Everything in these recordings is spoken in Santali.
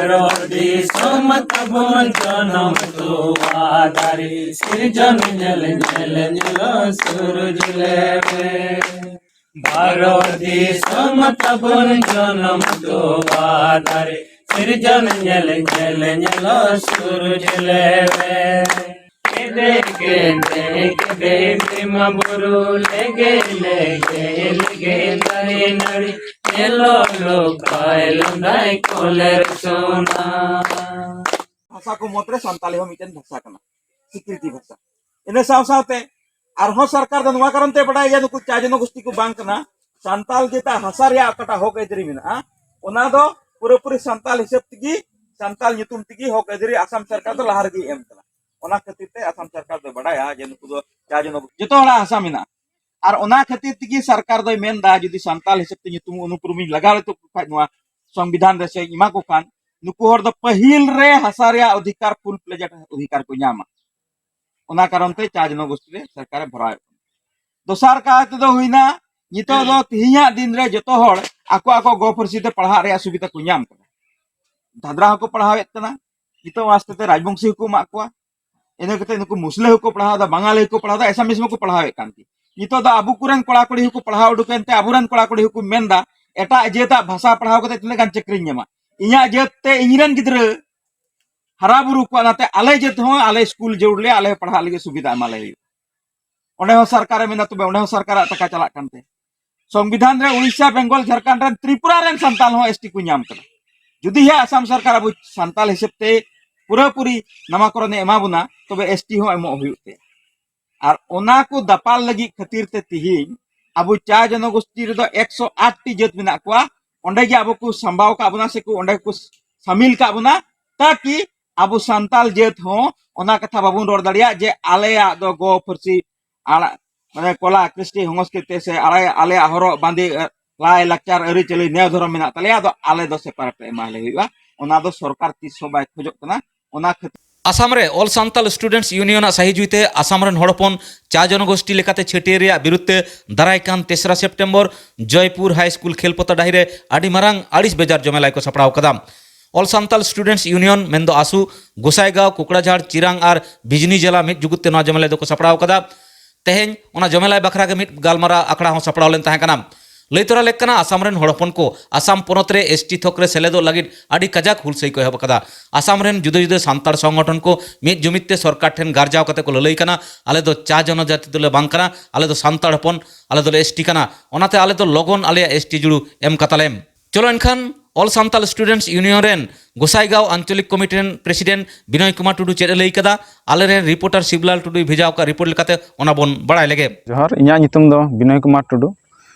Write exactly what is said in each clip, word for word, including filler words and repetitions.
ᱵᱷᱟᱨᱚᱛ ᱫᱤᱥᱚᱢ ᱛᱟᱵᱚᱱ ᱡᱚᱱᱚᱢ ᱛᱚᱣᱟ ᱫᱟᱨᱮ, ᱥᱤᱨᱡᱚᱱ ᱧᱮᱞ ᱧᱮᱞ ᱧᱮᱞᱚᱜ ᱥᱩᱨᱩᱡ ᱞᱮᱵᱮ᱾ ᱵᱷᱟᱨᱚᱛ ᱫᱤᱥᱚᱢ ᱛᱟᱵᱚᱱ ᱡᱚᱱᱚᱢ ᱛᱚᱣᱟ ᱫᱟᱨᱮ, ᱥᱤᱨᱡᱚᱱ ᱧᱮᱞ ᱧᱮᱞ ᱧᱮᱞᱚᱜ ᱥᱩᱨᱩᱡ ᱞᱮᱵᱮ᱾ ᱠᱮᱫᱮ ᱠᱮᱫᱮ ᱠᱮᱫᱮ ᱵᱤᱢᱟ ᱵᱩᱨᱩ, ᱞᱮᱜᱮ ᱞᱮᱜᱮ ᱞᱮᱜᱮ ᱫᱟᱨᱮ ᱱᱟᱹᱲᱤ, ᱧᱮᱞᱚᱜ ᱞᱚᱠᱟᱭ ᱞᱟᱸᱫᱟᱭ ᱠᱚᱞᱮᱨ ᱥᱚᱱᱟ᱾ ᱵᱷᱟᱥᱟ ᱠᱚ ᱢᱩᱫᱽᱨᱮ ᱥᱟᱱᱛᱟᱞᱤ ᱦᱚᱸ ᱢᱤᱫᱴᱮᱱ ᱵᱷᱟᱥᱟ ᱠᱟᱱᱟ, ᱥᱤᱠᱨᱤᱛᱤ ᱵᱷᱟᱥᱟ᱾ ᱤᱱᱟᱹ ᱥᱟᱶ ᱥᱟᱶᱛᱮ ᱟᱨᱦᱚᱸ ᱥᱚᱨᱠᱟᱨ ᱫᱚ ᱱᱚᱣᱟ ᱠᱟᱨᱚᱱ ᱛᱮ ᱵᱟᱰᱟᱭ ᱜᱮᱭᱟ, ᱱᱩᱠᱩ ᱪᱟ ᱡᱚᱱᱚᱜᱳᱥᱴᱤ ᱠᱚ ᱵᱟᱝ ᱠᱟᱱᱟ, ᱥᱟᱱᱛᱟᱞ ᱡᱮᱴᱟ ᱦᱟᱥᱟ ᱨᱮᱭᱟᱜ ᱚᱠᱟᱴᱟᱜ ᱦᱚᱠ ᱟᱹᱭᱫᱟᱹᱨᱤ ᱢᱮᱱᱟᱜᱼᱟ, ᱚᱱᱟ ᱫᱚ ᱯᱩᱨᱟᱹᱯᱩᱨᱤ ᱥᱟᱱᱛᱟᱞ ᱦᱤᱥᱟᱹᱵ ᱛᱮᱜᱮ, ᱥᱟᱱᱛᱟᱞ ᱧᱩᱛᱩᱢ ᱛᱮᱜᱮ ᱦᱚᱠ ᱟᱹᱭᱫᱟᱹᱨᱤ ᱟᱥᱟᱢ ᱥᱚᱨᱠᱟᱨ ᱫᱚ ᱞᱟᱦᱟ ᱨᱮᱜᱮᱭ ᱮᱢ ᱠᱟᱱᱟ᱾ ᱚᱱᱟ ᱠᱷᱟᱹᱛᱤᱨ ᱛᱮ ᱟᱥᱟᱢ ᱥᱚᱨᱠᱟᱨ ᱫᱚᱭ ᱵᱟᱰᱟᱭᱟ ᱡᱮ ᱱᱩᱠᱩ ᱫᱚ ᱪᱟ ᱡᱚᱱᱚᱜᱳᱥᱴᱤ, ᱡᱚᱛᱚ ᱦᱚᱲᱟᱜ ᱦᱟᱥᱟ ᱢᱮᱱᱟᱜᱼᱟ᱾ ᱟᱨ ᱚᱱᱟ ᱠᱷᱟᱹᱛᱤᱨ ᱛᱮᱜᱮ ᱥᱚᱨᱠᱟᱨ ᱫᱚᱭ ᱢᱮᱱᱫᱟ, ᱡᱩᱫᱤ ᱥᱟᱱᱛᱟᱞ ᱦᱤᱥᱟᱹᱵ ᱛᱮ ᱧᱩᱛᱩᱢ ᱩᱱᱩᱯᱨᱩᱢᱤᱧ ᱞᱟᱜᱟᱣ ᱞᱮᱠᱚ ᱠᱷᱟᱡ, ᱱᱚᱣᱟ ᱥᱚᱝᱵᱤᱫᱷᱟᱱ ᱨᱮ ᱥᱮᱧ ᱮᱢᱟ ᱠᱚ ᱠᱷᱟᱱ, ᱱᱩᱠᱩ ᱦᱚᱲ ᱫᱚ ᱯᱟᱹᱦᱤᱞ ᱨᱮ ᱦᱟᱥᱟ ᱨᱮᱭᱟᱜ ᱚᱫᱷᱤᱠᱟᱨ, ᱯᱷᱩᱞ ᱯᱞᱮᱡᱮᱰ ᱚᱫᱷᱤᱠᱟᱨ ᱠᱚ ᱧᱟᱢᱟ᱾ ᱚᱱᱟ ᱠᱟᱨᱚᱱ ᱛᱮ ᱪᱟ ᱡᱚᱱᱚᱜᱳᱥᱴᱤ ᱨᱮ ᱥᱚᱨᱠᱟᱨᱮ ᱵᱷᱚᱨᱟᱣᱮᱫ ᱠᱚᱣᱟ᱾ ᱫᱚᱥᱟᱨ ᱠᱟᱭ ᱛᱮᱫᱚ ᱦᱩᱭᱱᱟ, ᱱᱤᱛᱚᱜ ᱫᱚ ᱛᱮᱦᱮᱧᱟᱜ ᱫᱤᱱ ᱨᱮ ᱡᱚᱛᱚ ᱦᱚᱲ ᱟᱠᱚ ᱟᱠᱚ ᱜᱚ ᱯᱟᱹᱨᱥᱤ ᱛᱮ ᱯᱟᱲᱦᱟᱜ ᱨᱮᱭᱟᱜ ᱥᱩᱵᱤᱫᱷᱟ ᱠᱚ ᱧᱟᱢ ᱠᱟᱫᱟ᱾ ᱫᱷᱟᱫᱨᱟ ᱦᱚᱸᱠᱚ ᱯᱟᱲᱦᱟᱣᱮᱫ ᱠᱟᱱᱟ, ᱱᱤᱛᱚᱜ ᱟᱥᱛᱮ ᱛᱮ ᱨᱟᱡᱽᱵᱚᱝᱥᱤ ᱦᱚᱸᱠᱚ ᱮᱢᱟᱜ ᱠᱚᱣᱟ᱾ ᱤᱱᱟᱹ ᱠᱟᱛᱮ ᱱᱩᱠᱩ ᱢᱩᱥᱞᱟᱹ ᱦᱚᱸᱠᱚ ᱯᱟᱲᱦᱟᱣ ᱮᱫᱟ, ᱵᱟᱝᱟᱞᱤ ᱦᱚᱸᱠᱚ ᱯᱟᱲᱦᱟᱣ ᱮᱫᱟ, ᱮᱥᱟᱢᱤᱥ ᱦᱚᱸᱠᱚ ᱯᱟᱲᱦᱟᱣᱮᱫ ᱠᱟᱱ ᱜᱮ᱾ ᱱᱤᱛᱚᱜ ᱫᱚ ᱟᱵᱚ ᱠᱚᱨᱮᱱ ᱠᱚᱲᱟ ᱠᱩᱲᱤ ᱦᱚᱸᱠᱚ ᱯᱟᱲᱦᱟᱣ ᱩᱰᱩᱠ ᱮᱱᱛᱮ ᱟᱵᱚᱨᱮᱱ ᱠᱚᱲᱟ ᱠᱩᱲᱤ ᱦᱚᱸᱠᱚ ᱢᱮᱱᱫᱟ, ᱮᱴᱟᱜ ᱡᱟᱹᱛᱟᱜ ᱵᱷᱟᱥᱟ ᱯᱟᱲᱦᱟᱣ ᱠᱟᱛᱮ ᱛᱤᱱᱟᱹᱜ ᱜᱟᱱ ᱪᱟᱹᱠᱨᱤᱧ ᱧᱟᱢᱟ? ᱤᱧᱟᱹᱜ ᱡᱟᱹᱛ ᱛᱮ ᱤᱧᱨᱮᱱ ᱜᱤᱫᱽᱨᱟᱹ ᱦᱟᱨᱟ ᱵᱩᱨᱩ ᱠᱚᱣᱟ, ᱚᱱᱟᱛᱮ ᱟᱞᱮ ᱡᱟᱹᱛ ᱦᱚᱸ ᱟᱞᱮ ᱥᱠᱩᱞ ᱡᱟᱹᱨᱩᱲ ᱞᱮᱭᱟ, ᱟᱞᱮ ᱦᱚᱸ ᱯᱟᱲᱦᱟᱜ ᱞᱟᱹᱜᱤᱫ ᱥᱩᱵᱤᱫᱷᱟ ᱮᱢᱟ ᱞᱮ ᱦᱩᱭᱩᱜᱼᱟ᱾ ᱚᱸᱰᱮ ᱦᱚᱸ ᱥᱚᱨᱠᱟᱨᱮ ᱢᱮᱱᱟ, ᱛᱚᱵᱮ ᱚᱸᱰᱮ ᱦᱚᱸ ᱥᱚᱨᱠᱟᱨᱟᱜ ᱴᱟᱠᱟ ᱪᱟᱞᱟᱜ ᱠᱟᱱ ᱛᱮ᱾ ᱥᱚᱝᱵᱤᱫᱷᱟᱱ ᱨᱮ ᱩᱲᱤᱥᱥᱟ, ᱵᱮᱝᱜᱚᱞ, ᱡᱷᱟᱲᱠᱷᱚᱸᱰ ᱨᱮᱱ, ᱛᱨᱤᱯᱩᱨᱟ ᱨᱮᱱ ᱥᱟᱱᱛᱟᱞ ᱦᱚᱸ ᱮᱥᱴᱤ ᱠᱚ ᱧᱟᱢ ᱠᱟᱱᱟ᱾ ᱡᱩᱫᱤ ᱦᱮᱸ ᱟᱥᱟᱢ ᱥᱚᱨᱠᱟᱨ ᱟᱵᱚ ᱥᱟᱱᱛᱟᱞ ᱦᱤᱥᱟᱹᱵ ᱛᱮ ᱯᱩᱨᱟᱹᱯᱩᱨᱤ ᱱᱟᱢᱟᱠᱚᱨᱚᱱᱮ ᱮᱢᱟ ᱵᱚᱱᱟ, ᱛᱚᱵᱮ ᱮᱥᱴᱤ ᱦᱚᱸ ᱮᱢᱚᱜ ᱦᱩᱭᱩᱜ ᱛᱮ᱾ ᱟᱨ ᱚᱱᱟ ᱠᱚ ᱫᱟᱯᱟᱞ ᱞᱟᱹᱜᱤᱫ ᱠᱷᱟᱹᱛᱤᱨ ᱛᱮ ᱛᱤᱦᱤᱧ ᱟᱵᱚ ᱪᱟ ᱡᱚᱱᱚᱜᱳᱥᱴᱤ ᱨᱮᱫᱚ ᱮᱠᱥᱚ ᱟᱴ ᱴᱤ ᱡᱟᱹᱛ ᱢᱮᱱᱟᱜ ᱠᱚᱣᱟ, ᱚᱸᱰᱮ ᱜᱮ ᱟᱵᱚ ᱠᱚ ᱥᱟᱢᱵᱟᱣ ᱠᱟᱜ ᱵᱚᱱᱟ ᱥᱮᱠᱚ ᱚᱸᱰᱮ ᱠᱚ ᱥᱟᱢᱤᱞ ᱠᱟᱜ ᱵᱚᱱᱟ, ᱛᱟᱠᱤ ᱟᱵᱚ ᱥᱟᱱᱛᱟᱞ ᱡᱟᱹᱛ ᱦᱚᱸ ᱚᱱᱟ ᱠᱟᱛᱷᱟ ᱵᱟᱵᱚᱱ ᱨᱚᱲ ᱫᱟᱲᱮᱭᱟᱜ ᱡᱮ ᱟᱞᱮᱭᱟᱜ ᱫᱚ ᱜᱚ ᱯᱟᱹᱨᱥᱤ ᱟᱲᱟᱜ, ᱢᱟᱱᱮ ᱠᱚᱞᱟ ᱠᱨᱤᱥᱴᱤ ᱥᱚᱝᱥᱠᱨᱤᱛᱤ ᱥᱮ ᱟᱞᱮ, ᱟᱞᱮᱭᱟᱜ ᱦᱚᱨᱚᱜ ᱵᱟᱸᱫᱮ, ᱞᱟᱭ ᱞᱟᱠᱪᱟᱨ, ᱟᱹᱨᱤᱪᱟᱹᱞᱤ, ᱱᱮᱭᱟᱣ ᱫᱷᱚᱨᱚᱢ ᱢᱮᱱᱟᱜ ᱛᱟᱞᱮᱭᱟ, ᱟᱫᱚ ᱟᱞᱮ ᱫᱚ ᱥᱮᱯᱟᱨᱮᱴ ᱮᱢᱟ ᱞᱮ ᱦᱩᱭᱩᱜᱼᱟ᱾ ᱚᱱᱟ ᱫᱚ ᱥᱚᱨᱠᱟᱨ ᱛᱤᱥ ᱦᱚᱸ ᱵᱟᱭ ᱠᱷᱚᱡᱚᱜ ᱠᱟᱱᱟ᱾ ᱚᱱᱟ ᱠᱷᱟᱹᱛᱤᱨ ᱟᱥᱟᱢ ᱨᱮ ᱚᱞ ᱥᱟᱱᱛᱟᱞ ᱥᱴᱩᱰᱮᱱᱴᱥ ᱭᱩᱱᱤᱭᱚᱱ ᱟᱜ ᱥᱟᱹᱦᱤ ᱡᱩᱦᱤᱛᱮ ᱟᱥᱟᱢ ᱨᱮᱱ ᱦᱚᱲ ᱦᱚᱯᱚᱱ ᱪᱟ ᱡᱚᱱᱚᱜᱳᱥᱴᱤ ᱞᱮᱠᱟᱛᱮ ᱪᱷᱟᱹᱴᱭᱟᱹᱨ ᱨᱮᱭᱟᱜ ᱵᱤᱨᱩᱫᱷ ᱛᱮ ᱫᱟᱨᱟᱭ ᱠᱟᱱ ᱛᱮᱥᱨᱟ ᱥᱮᱯᱴᱮᱢᱵᱚᱨ ᱡᱚᱭᱯᱩᱨ ᱦᱟᱭ ᱥᱠᱩᱞ ᱠᱷᱮᱞ ᱯᱚᱛᱟ ᱰᱟᱹᱦᱤ ᱨᱮ ᱟᱹᱰᱤ ᱢᱟᱨᱟᱝ ᱟᱹᱲᱤᱥ ᱵᱮᱡᱟᱨ ᱡᱚᱢᱮᱞᱟᱭ ᱠᱚ ᱥᱟᱯᱲᱟᱣ ᱠᱟᱫᱟ᱾ All Santal Students Union ᱢᱮᱱᱫᱚ ᱟᱥᱩ, ᱜᱚᱥᱟᱭᱜᱟᱸᱣ, ᱠᱚᱠᱲᱟᱡᱷᱟᱲ, ᱪᱤᱨᱟᱝ ᱟᱨ ᱵᱤᱡᱽᱱᱤ ᱡᱮᱞᱟ ᱢᱤᱫ ᱡᱩᱜᱩᱫ ᱛᱮ ᱱᱚᱣᱟ ᱡᱚᱢᱮᱞᱟᱭ ᱫᱚᱠᱚ ᱥᱟᱯᱲᱟᱣ ᱟᱠᱟᱫᱟ᱾ ᱛᱮᱦᱮᱧ ᱚᱱᱟ ᱡᱚᱢᱮᱞᱟᱭ ᱵᱟᱠᱷᱨᱟ ᱜᱮ ᱢᱤᱫ ᱜᱟᱞᱢᱟᱨᱟᱣ ᱟᱠᱷᱲᱟ ᱦᱚᱸ ᱥᱟᱯᱲᱟᱣ ᱞᱮᱱ ᱛᱟᱦᱮᱸ ᱠᱟᱱᱟ᱾ ᱞᱟᱹᱭ ᱛᱚᱨᱟ ᱞᱮᱠ ᱠᱟᱱᱟ, ᱟᱥᱟᱢ ᱨᱮᱱ ᱦᱚᱲ ᱦᱚᱯᱚᱱ ᱠᱚ ᱟᱥᱟᱢ ᱯᱚᱱᱚᱛ ᱨᱮ ᱮᱥ ᱴᱤ ᱛᱷᱚᱠ ᱨᱮ ᱥᱮᱞᱮᱫᱚᱜ ᱞᱟᱹᱜᱤᱫ ᱟᱹᱰᱤ ᱠᱟᱡᱟᱠ ᱦᱩᱞᱥᱟᱹᱭ ᱠᱚ ᱮᱦᱚᱵ ᱟᱠᱟᱫᱟ᱾ ᱟᱥᱟᱢ ᱨᱮᱱ ᱡᱩᱫᱟᱹ ᱡᱩᱫᱟᱹ ᱥᱟᱱᱛᱟᱲ ᱥᱚᱝᱜᱚᱴᱷᱚᱱ ᱠᱚ ᱢᱤᱫ ᱡᱩᱢᱤᱫ ᱛᱮ ᱥᱚᱨᱠᱟᱨ ᱴᱷᱮᱱ ᱜᱟᱨᱡᱟᱣ ᱠᱟᱛᱮ ᱠᱚ ᱞᱟᱹᱞᱟᱹᱭ ᱠᱟᱱᱟ, ᱟᱞᱮ ᱫᱚ ᱪᱟ ᱡᱚᱱᱚᱡᱟᱛᱤ ᱫᱚᱞᱮ ᱵᱟᱝ ᱠᱟᱱᱟ, ᱟᱞᱮ ᱫᱚ ᱥᱟᱱᱛᱟᱲ ᱦᱚᱯᱚᱱ, ᱟᱞᱮ ᱫᱚᱞᱮ ᱮᱥ ᱴᱤ ᱠᱟᱱᱟ, ᱚᱱᱟᱛᱮ ᱟᱞᱮ ᱫᱚ ᱞᱚᱜᱚᱱ ᱟᱞᱮᱭᱟᱜ ᱮᱥ ᱴᱤ ᱡᱩᱲᱩ ᱮᱢ ᱠᱟᱛᱟᱞᱮᱢ᱾ ᱪᱚᱞᱚ ᱮᱱᱠᱷᱟᱱ All Santal Students Union ᱨᱮᱱ ᱜᱚᱥᱟᱭᱜᱟᱸᱣ ᱟᱧᱪᱚᱞᱤᱠ ᱠᱚᱢᱤᱴᱤ ᱨᱮᱱ ᱯᱨᱮᱥᱤᱰᱮᱱᱴ ᱵᱤᱱᱚᱭ ᱠᱩᱢᱟᱨ ᱴᱩᱰᱩ ᱪᱮᱫ ᱮ ᱞᱟᱹᱭ ᱠᱟᱫᱟ, ᱟᱞᱮᱨᱮᱱ ᱨᱤᱯᱳᱨᱴᱟᱨ ᱥᱤᱵᱞᱟᱞ ᱴᱩᱰᱩᱭ ᱵᱷᱮᱡᱟ ᱟᱠᱟᱫ ᱨᱤᱯᱳᱨᱴ ᱞᱮᱠᱟᱛᱮ ᱚᱱᱟ ᱵᱚᱱ ᱵᱟᱲᱟᱭ ᱞᱮᱜᱮ᱾ ᱡᱚᱦᱟᱨ, ᱤᱧᱟᱹᱜ ᱧᱩᱛᱩᱢ ᱫᱚ ᱵᱤᱱᱚᱭ ᱠᱩᱢᱟᱨ ᱴᱩᱰᱩ,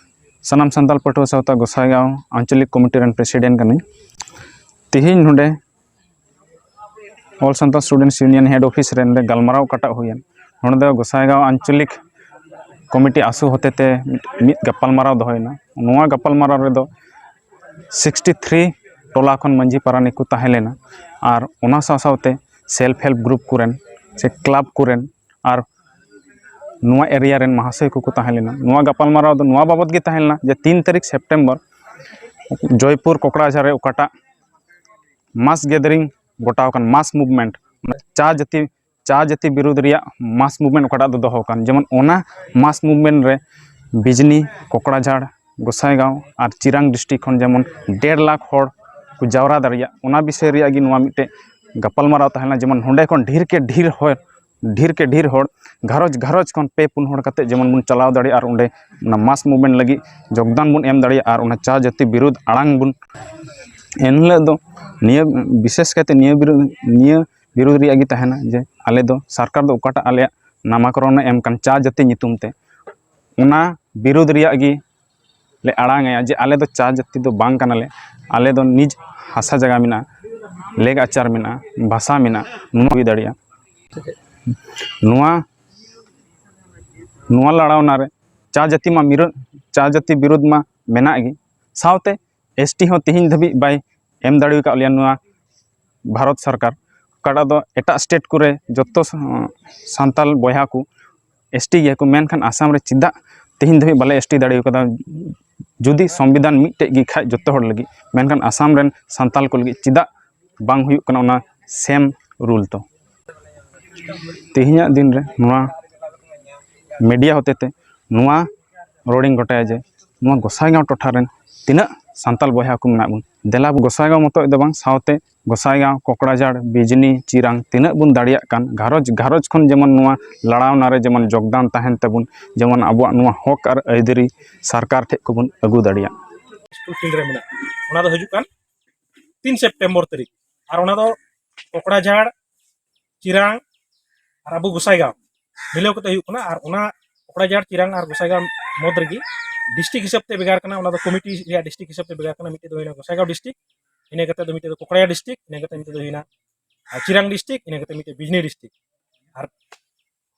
ᱥᱟᱱᱟᱢ ᱥᱟᱱᱛᱟᱲ ᱯᱟᱹᱴᱷᱩᱣᱟᱹ ᱥᱟᱶᱛᱟ ᱜᱚᱥᱟᱭᱜᱟᱸᱣ ᱟᱧᱪᱚᱞᱤᱠ ᱠᱚᱢᱤᱴᱤ ᱨᱮᱱ ᱯᱨᱮᱥᱤᱰᱮᱱᱴ ᱠᱟᱹᱱᱟᱹᱧ᱾ ᱛᱮᱦᱮᱧ ᱱᱚᱰᱮ All Santal Students Union head office ᱨᱮ ᱱᱚᱰᱮ ᱜᱟᱞᱢᱟᱨᱟᱣ ᱚᱠᱟᱴᱟᱜ ᱦᱩᱭᱮᱱ, ᱱᱚᱰᱮ ᱫᱚ ᱜᱚᱥᱟᱭᱜᱟᱸᱣ ᱟᱧᱪᱚᱞᱤᱠ ᱠᱚᱢᱤᱴᱤ ᱟᱥᱩ ᱦᱚᱛᱮᱛᱮ ᱢᱤᱫ ᱜᱟᱯᱟᱞᱢᱟᱨᱟᱣ ᱫᱚᱦᱚᱭᱮᱱᱟ᱾ ᱱᱚᱣᱟ ᱜᱟᱯᱟᱞᱢᱟᱨᱟᱣ ᱨᱮᱫᱚ ᱥᱤᱠᱥᱴᱤ ᱛᱷᱨᱤ ᱴᱚᱞᱟ ᱠᱷᱚᱱ ᱢᱟᱹᱡᱷᱤ ᱯᱟᱨᱟᱱᱤᱠ ᱠᱚ ᱛᱟᱦᱮᱸ ᱞᱮᱱᱟ, ᱟᱨ ᱚᱱᱟ ᱥᱟᱶ ᱥᱟᱶᱛᱮ self help group ᱠᱚᱨᱮᱱ ᱥᱮ ᱠᱞᱟᱵᱽ ᱠᱚᱨᱮᱱ ᱟᱨ ᱱᱚᱣᱟ ᱮᱨᱤᱭᱟ ᱨᱮᱱ ᱢᱟᱦᱟᱥᱚᱭ ᱠᱚᱠᱚ ᱛᱟᱦᱮᱸ ᱞᱮᱱᱟ᱾ ᱱᱚᱣᱟ ᱜᱟᱯᱟᱞᱢᱟᱨᱟᱣ ᱫᱚ ᱱᱚᱣᱟ ᱵᱟᱵᱚᱫ ᱜᱮ ᱛᱟᱦᱮᱸ ᱞᱮᱱᱟ ᱡᱮ ᱛᱤᱱ ᱛᱟᱹᱨᱤᱠᱷ ᱥᱮᱯᱴᱮᱢᱵᱚᱨ ᱡᱚᱭᱯᱩᱨ ᱠᱚᱠᱲᱟᱡᱷᱟᱨ ᱨᱮ ᱚᱠᱟᱴᱟᱜ mass gathering ᱜᱚᱴᱟᱣ ᱟᱠᱟᱱ, mass movement, ᱪᱟ ᱡᱟᱹᱛᱤ, ᱪᱟ ᱡᱟᱹᱛᱤ ᱵᱤᱨᱩᱫᱽ ᱨᱮᱭᱟᱜ mass movement ᱚᱠᱟᱴᱟᱜ ᱫᱚ ᱫᱚᱦᱚ ᱟᱠᱟᱱ, ᱡᱮᱢᱚᱱ ᱚᱱᱟ mass movement ᱨᱮ ᱵᱤᱡᱽᱱᱤ, ᱠᱚᱠᱲᱟᱡᱷᱟᱲ, ᱜᱚᱥᱟᱭᱜᱟᱸᱣ ᱟᱨ ᱪᱤᱨᱟᱝ district ᱠᱷᱚᱱ ᱡᱮᱢᱚᱱ ᱰᱮᱲ ᱞᱟᱠᱷ ᱦᱚᱲ ᱠᱚ ᱡᱟᱣᱨᱟ ᱫᱟᱲᱮᱭᱟᱜ, ᱚᱱᱟ ᱵᱤᱥᱚᱭ ᱨᱮᱭᱟᱜ ᱜᱮ ᱱᱚᱣᱟ ᱢᱤᱫᱴᱮᱡ ᱜᱟᱯᱟᱞᱢᱟᱨᱟᱣ ᱛᱟᱦᱮᱸ ᱞᱮᱱᱟ᱾ ᱡᱮᱢᱚᱱ ᱱᱚᱸᱰᱮ ᱠᱷᱚᱱ ᱰᱷᱮᱨ ᱠᱮ ᱰᱷᱮᱨ ᱦᱚᱲ, ᱰᱷᱮᱨ ᱠᱮ ᱰᱷᱮᱨ ᱦᱚᱲ, ᱜᱷᱟᱨᱚᱸᱡᱽ ᱜᱷᱟᱨᱚᱸᱡᱽ ᱠᱷᱚᱱ ᱯᱮ ᱯᱩᱱ ᱦᱚᱲ ᱠᱟᱛᱮ ᱡᱮᱢᱚᱱ ᱵᱚᱱ ᱪᱟᱞᱟᱣ ᱫᱟᱲᱮᱭᱟᱜ ᱟᱨ ᱚᱸᱰᱮ ᱚᱱᱟ mass movement ᱞᱟᱹᱜᱤᱫ ᱡᱳᱜᱽᱫᱟᱱ ᱵᱚᱱ ᱮᱢ ᱫᱟᱲᱮᱭᱟᱜᱼᱟ ᱟᱨ ᱚᱱᱟ ᱪᱟ ᱡᱟᱹᱛᱤ ᱵᱤᱨᱩᱫᱽ ᱟᱲᱟᱝ ᱵᱚᱱ, ᱮᱱᱦᱤᱞᱳᱜ ᱫᱚ ᱱᱤᱭᱟᱹ, ᱵᱤᱥᱮᱥ ᱠᱟᱭᱛᱮ ᱱᱤᱭᱟᱹ ᱵᱤᱨᱩᱫᱽ, ᱱᱤᱭᱟᱹ ᱵᱤᱨᱩᱫᱽ ᱨᱮᱭᱟᱜ ᱜᱮ ᱛᱟᱦᱮᱱᱟ ᱡᱮ ᱟᱞᱮ ᱫᱚ ᱥᱚᱨᱠᱟᱨ ᱫᱚ ᱚᱠᱟᱴᱟᱜ ᱟᱞᱮᱭᱟᱜ ᱱᱟᱢᱟᱠᱚᱨᱚᱱ ᱮ ᱮᱢ ᱠᱟᱱ ᱪᱟ ᱡᱟᱹᱛᱤ ᱧᱩᱛᱩᱢ ᱛᱮ, ᱚᱱᱟ ᱵᱤᱨᱩᱫᱽ ᱨᱮᱭᱟᱜ ᱜᱮ ᱞᱮ ᱟᱲᱟᱝ ᱟᱭᱟ ᱡᱮ ᱟᱞᱮ ᱫᱚ ᱪᱟ ᱡᱟᱹᱛᱤ ᱫᱚ ᱵᱟᱝ ᱠᱟᱱᱟᱞᱮ, ᱟᱞᱮ ᱫᱚ ᱱᱤᱡ ᱦᱟᱥᱟ ᱡᱟᱭᱜᱟ ᱢᱮᱱᱟᱜᱼᱟ, ᱞᱮᱠ ᱟᱪᱟᱨ ᱢᱮᱱᱟᱜᱼᱟ, ᱵᱷᱟᱥᱟ ᱢᱮᱱᱟᱜᱼᱟ, ᱱᱚᱣᱟ ᱦᱩᱭ ᱫᱟᱲᱮᱭᱟᱜᱼᱟ᱾ ᱱᱚᱣᱟ, ᱱᱚᱣᱟ ᱞᱟᱲᱟᱣᱱᱟ ᱨᱮ ᱪᱟ ᱡᱟᱹᱛᱤ ᱢᱟ ᱢᱤᱨᱩ-, ᱪᱟ ᱡᱟᱹᱛᱤ ᱵᱤᱨᱩᱫᱽ ᱢᱟ ᱢᱮᱱᱟᱜ ᱜᱮ, ᱥᱟᱶᱛᱮ ᱮᱥ ᱴᱤ ᱦᱚᱸ ᱛᱮᱦᱮᱧ ᱫᱷᱟᱹᱵᱤᱡ ᱵᱟᱭ ᱮᱢ ᱫᱟᱲᱮ ᱟᱠᱟᱫ ᱞᱮᱭᱟ ᱱᱚᱣᱟ ᱵᱷᱟᱨᱚᱛ ᱥᱚᱨᱠᱟᱨ, ᱚᱠᱟᱴᱟᱜ ᱫᱚ ᱮᱴᱟᱜ state ᱠᱚᱨᱮ ᱡᱚᱛᱚ ᱥᱟ-, ᱥᱟᱱᱛᱟᱞ ᱵᱚᱭᱦᱟ ᱠᱚ ᱮᱥ ᱴᱤ ᱜᱮᱭᱟ ᱠᱚ, ᱢᱮᱱᱠᱷᱟᱱ ᱟᱥᱟᱢ ᱨᱮ ᱪᱮᱫᱟᱜ ᱛᱮᱦᱮᱧ ᱫᱷᱟᱹᱵᱤᱡ ᱵᱟᱞᱮ ᱮᱥ ᱴᱤ ᱫᱟᱲᱮ ᱟᱠᱟᱫᱟ? ᱡᱩᱫᱤ ᱥᱚᱝᱵᱤᱫᱷᱟᱱ ᱢᱤᱫᱴᱮᱡ ᱜᱮ ᱠᱷᱟᱡ ᱡᱚᱛᱚ ᱦᱚᱲ ᱞᱟᱹᱜᱤᱫ, ᱢᱮᱱᱠᱷᱟᱱ ᱟᱥᱟᱢ ᱨᱮᱱ ᱥᱟᱱᱛᱟᱞ ᱠᱚ ᱞᱟᱹᱜᱤᱫ ᱪᱮᱫᱟᱜ ᱵᱟᱝ ᱦᱩᱭᱩᱜ ᱠᱟᱱᱟ ᱚᱱᱟ ᱥᱮᱢ ᱨᱩᱞ ᱫᱚ᱾ ᱛᱮᱦᱮᱧᱟᱜ ᱫᱤᱱ ᱨᱮ ᱱᱚᱣᱟ ᱢᱤᱰᱤᱭᱟ ᱦᱚᱛᱮᱛᱮ ᱱᱚᱣᱟ ᱨᱚᱲᱤᱧ ᱜᱚᱴᱟᱭᱟ ᱡᱮ ᱱᱚᱣᱟ ᱜᱚᱸᱥᱟᱭᱜᱟᱸᱣ ᱴᱚᱴᱷᱟ ᱨᱮᱱ ᱛᱤᱱᱟᱹᱜ ᱥᱟᱱᱛᱟᱞ ᱵᱚᱭᱦᱟ ᱠᱚ ᱢᱮᱱᱟᱜ ᱵᱚᱱ, ᱫᱮᱞᱟ ᱜᱚᱸᱥᱟᱭᱜᱟᱸᱣ ᱢᱚᱛᱚᱡ ᱫᱚ ᱵᱟᱝ, ᱥᱟᱶᱛᱮ ᱜᱚᱸᱥᱟᱭᱜᱟᱸᱣ, ᱠᱚᱠᱲᱟᱡᱷᱟᱲ, ᱵᱤᱡᱽᱱᱤ, ᱪᱤᱨᱟᱝ ᱛᱤᱱᱟᱹᱜ ᱵᱚᱱ ᱫᱟᱲᱮᱭᱟᱜ ᱠᱟᱱ ᱜᱷᱟᱨᱚᱸᱡᱽ ᱜᱷᱟᱨᱚᱸᱡᱽ ᱠᱷᱚᱱ ᱡᱮᱢᱚᱱ ᱱᱚᱣᱟ ᱞᱟᱲᱟᱣᱱᱟ ᱨᱮ ᱡᱮᱢᱚᱱ ᱡᱳᱜᱽᱫᱟᱱ ᱛᱟᱦᱮᱱ ᱛᱟᱵᱚᱱ, ᱡᱮᱢᱚᱱ ᱟᱵᱚᱣᱟᱜ ᱱᱚᱣᱟ ᱦᱚᱠ ᱟᱨ ᱟᱹᱭᱫᱟᱹᱨᱤ ᱥᱚᱨᱠᱟᱨ ᱴᱷᱮᱱ ᱠᱚᱵᱚᱱ ᱟᱹᱜᱩ ᱫᱟᱲᱮᱭᱟᱜ᱾ ᱥᱠᱩᱞ ᱯᱷᱤᱞᱰ ᱨᱮ ᱢᱮᱱᱟᱜᱼᱟ, ᱚᱱᱟ ᱫᱚ ᱦᱤᱡᱩᱜ ᱠᱟᱱ ᱛᱤᱱ ᱥᱮᱯᱴᱮᱢᱵᱚᱨ ᱛᱟᱹᱨᱤᱠᱷ᱾ ᱟᱨ ᱚᱱᱟ ᱫᱚ ᱠᱚᱠᱲᱟᱡᱷᱟᱲ, ᱪᱤᱨᱟᱝ ᱟᱨ ᱟᱵᱚ ᱜᱚᱸᱥᱟᱭᱜᱟᱸᱣ ᱢᱤᱞᱟᱹᱣ ᱠᱟᱛᱮ ᱦᱩᱭᱩᱜ ᱠᱟᱱᱟ᱾ ᱟᱨ ᱚᱱᱟ ᱠᱚᱠᱲᱟᱡᱷᱟᱲ, ᱪᱤᱨᱟᱝ ᱟᱨ ᱜᱚᱸᱥᱟᱭᱜᱟᱸᱣ ᱢᱚᱫᱽ ᱨᱮᱜᱮ ᱰᱤᱥᱴᱨᱤᱠᱴ ᱦᱤᱥᱟᱹᱵ ᱛᱮ ᱵᱷᱮᱜᱟᱨ ᱠᱟᱱᱟ, ᱚᱱᱟ ᱫᱚ ᱠᱚᱢᱤᱴᱤ ᱨᱮᱭᱟᱜ ᱰᱤᱥᱴᱨᱤᱠᱴ ᱦᱤᱥᱟᱹᱵ ᱛᱮ ᱵᱷᱮᱜᱟᱨ ᱠᱟᱱᱟ᱾ ᱢᱤᱫᱴᱮᱡ ᱫᱚ ᱦᱩᱭᱱᱟ ᱜᱚᱸᱥᱟᱭᱜᱟᱸᱣ ᱰᱤᱥᱴᱨᱤᱠᱴ, ᱤᱱᱟᱹ ᱠᱟᱛᱮ ᱫᱚ ᱢᱤᱫᱴᱮᱡ ᱫᱚ ᱠᱚᱠᱲᱟᱡᱷᱟᱲ ᱰᱤᱥᱴᱨᱤᱠᱴ, ᱤᱱᱟᱹ ᱠᱟᱛᱮ ᱢᱤᱫᱴᱮᱡ ᱫᱚ ᱦᱩᱭᱱᱟ ᱟᱨ ᱪᱤᱨᱟᱝ ᱰᱤᱥᱴᱨᱤᱠᱴ, ᱤᱱᱟᱹ ᱠᱟᱛᱮ ᱢᱤᱫᱴᱮᱡ ᱵᱤᱡᱽᱱᱤ ᱰᱤᱥᱴᱨᱤᱠᱴ᱾ ᱟᱨ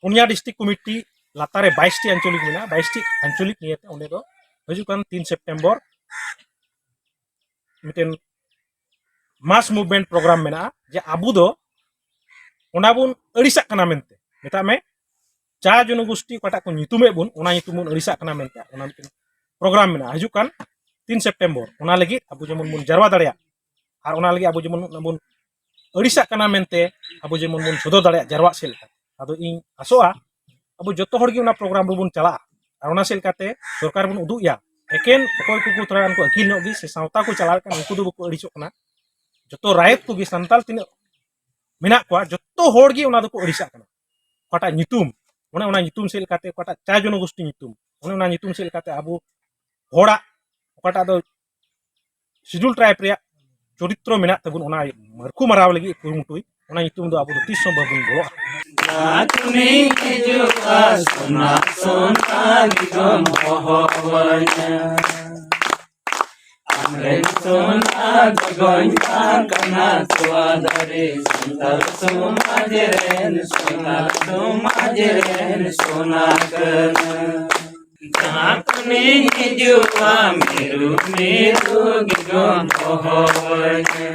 ᱯᱩᱱᱭᱟ ᱰᱤᱥᱴᱨᱤᱠᱴ ᱠᱚᱢᱤᱴᱤ ᱞᱟᱛᱟᱨ ᱨᱮ ᱵᱟᱭᱤᱥ ᱴᱤ ᱟᱧᱪᱚᱞᱤᱠ ᱢᱮᱱᱟᱜᱼᱟ᱾ ᱵᱟᱭᱤᱥ ᱴᱤ ᱟᱧᱪᱚᱞᱤᱠ ᱱᱤᱭᱮᱛᱮ ᱚᱸᱰᱮ ᱫᱚ ᱦᱤᱡᱩᱜ ᱠᱟᱱ ᱛᱤᱱ ᱥᱮᱯᱴᱮᱢᱵᱚᱨ ᱢᱤᱫᱴᱮᱱ ᱢᱟᱥ ᱢᱩᱵᱷᱢᱮᱱᱴ ᱯᱨᱳᱜᱨᱟᱢ ᱢᱮᱱᱟᱜᱼᱟ, ᱡᱮ ᱟᱵᱚ ᱫᱚ ᱚᱱᱟ ᱵᱚᱱ ᱟᱹᱲᱤᱥᱟᱜ ᱠᱟᱱᱟ ᱢᱮᱱᱛᱮ, ᱢᱮᱛᱟᱜ ᱢᱮ ᱪᱟ ᱡᱚᱱᱚᱜᱳᱥᱴᱤ ᱚᱠᱟᱴᱟᱜ ᱠᱚ ᱧᱩᱛᱩᱢᱮᱫ ᱵᱚᱱ, ᱚᱱᱟ ᱧᱩᱛᱩᱢ ᱵᱚᱱ ᱟᱹᱲᱤᱥᱟᱜ ᱠᱟᱱᱟ ᱢᱮᱱᱛᱮ ᱚᱱᱟ ᱢᱤᱫᱴᱮᱱ ᱯᱨᱳᱜᱨᱟᱢ ᱢᱮᱱᱟᱜᱼᱟ ᱦᱤᱡᱩᱜ ᱠᱟᱱ ᱛᱤᱱ ᱥᱮᱯᱴᱮᱢᱵᱚᱨ᱾ ᱚᱱᱟ ᱞᱟᱹᱜᱤᱫ ᱟᱵᱚ ᱡᱮᱢᱚᱱ ᱵᱚᱱ ᱡᱟᱨᱣᱟ ᱫᱟᱲᱮᱭᱟᱜ, ᱟᱨ ᱚᱱᱟ ᱞᱟᱹᱜᱤᱫ ᱟᱵᱚ ᱡᱮᱢᱚᱱ ᱚᱱᱟ ᱵᱚᱱ ᱟᱹᱲᱤᱥᱟᱜ ᱠᱟᱱᱟ ᱢᱮᱱᱛᱮ ᱟᱵᱚ ᱡᱮᱢᱚᱱ ᱵᱚᱱ ᱥᱚᱫᱚᱨ ᱫᱟᱲᱮᱭᱟᱜ ᱡᱟᱨᱣᱟᱜ ᱥᱮᱫ ᱞᱮᱠᱟ᱾ ᱟᱫᱚ ᱤᱧ ᱟᱥᱚᱜᱼᱟ ᱟᱵᱚ ᱡᱚᱛᱚ ᱦᱚᱲ ᱜᱮ ᱚᱱᱟ ᱯᱨᱳᱜᱨᱟᱢ ᱨᱮᱵᱚᱱ ᱪᱟᱞᱟᱜᱼᱟ, ᱟᱨ ᱚᱱᱟ ᱥᱮᱫ ᱞᱮᱠᱟᱛᱮ ᱥᱚᱨᱠᱟᱨ ᱵᱚᱱ ᱩᱫᱩᱜ ᱮᱭᱟ᱾ ᱮᱠᱮᱱ ᱚᱠᱚᱭ ᱠᱚᱠᱚ ᱛᱷᱚᱲᱟ ᱜᱟᱱ ᱠᱚ ᱟᱹᱠᱤᱞ ᱧᱚᱜ ᱜᱮ ᱥᱮ ᱥᱟᱶᱛᱟ ᱠᱚ ᱪᱟᱞᱟᱣᱮᱫ ᱠᱟᱱ, ᱩᱱᱠᱩ ᱫᱚ ᱵᱟᱠᱚ ᱟᱹᱲᱤᱥᱚᱜ ᱠᱟᱱᱟ᱾ ᱡᱚᱛᱚ ᱨᱟᱭᱚᱛ ᱠᱚᱜᱮ, ᱥᱟᱱᱛᱟᱞ ᱛᱤᱱᱟᱹᱜ ᱢᱮᱱᱟᱜ ᱠᱚᱣᱟ, ᱡᱚᱛᱚ ᱦᱚᱲ ᱜᱮ ᱚᱱᱟ ᱫᱚᱠᱚ ᱟᱹᱲᱤᱥᱟᱜ ᱠᱟᱱᱟ᱾ ᱚᱠᱟᱴᱟᱜ ᱧᱩᱛᱩᱢ, ᱚᱱᱮ ᱚᱱᱟ ᱧᱩᱛᱩᱢ ᱥᱮᱫ ᱞᱮᱠᱟᱛᱮ, ᱚᱠᱟᱴᱟᱜ ᱪᱟ ᱡᱚᱱᱚᱜᱳᱥᱴᱤ ᱧᱩᱛᱩᱢ, ᱚᱱᱮ ᱚᱱᱟ ᱧᱩᱛᱩᱢ ᱥᱮᱫ ᱞᱮᱠᱟᱛᱮ ᱟᱵᱚ ᱦᱚᱲᱟᱜ ᱚᱠᱟᱴᱟᱜ ᱫᱚ ᱥᱤᱰᱩᱞ ᱴᱨᱟᱭᱤᱵᱽ ᱨᱮᱭᱟᱜ ᱪᱚᱨᱤᱛᱨᱚ ᱢᱮᱱᱟᱜ ᱛᱟᱵᱚᱱ, ᱚᱱᱟ ᱢᱟᱹᱨᱠᱷᱩ ᱢᱟᱨᱟᱣ ᱞᱟᱹᱜᱤᱫ ᱠᱩᱨᱩᱢᱩᱴᱩᱭ, ᱚᱱᱟ ᱧᱩᱛᱩᱢ ᱫᱚ ᱟᱵᱚ ᱫᱚ ᱛᱤᱥ ᱦᱚᱸ ᱵᱟᱵᱚᱱ ᱵᱚᱞᱚᱜᱼᱟ᱾ ᱟᱢᱨᱮᱱ ᱥᱚᱱᱟ ᱫᱚᱜᱚᱧ ᱠᱟᱱ ᱛᱟᱢᱟ ᱛᱚᱣᱟ ᱫᱟᱨᱮ, ᱥᱟᱱᱛᱟᱲ ᱥᱚᱢᱟᱡᱽ ᱨᱮᱱ, ᱥᱟᱱᱛᱟᱲ ᱥᱚᱢᱟᱡᱽ ᱨᱮᱱ ᱥᱚᱱᱟ ᱠᱟᱱᱟ᱾ ᱡᱟᱦᱟᱸ ᱠᱷᱚᱱᱤᱧ ᱦᱤᱡᱩᱜᱼᱟ, ᱢᱤᱨᱩ ᱢᱤᱨᱩ ᱜᱮ ᱜᱚᱢ ᱦᱚᱦᱚᱣᱟᱹᱧᱟ᱾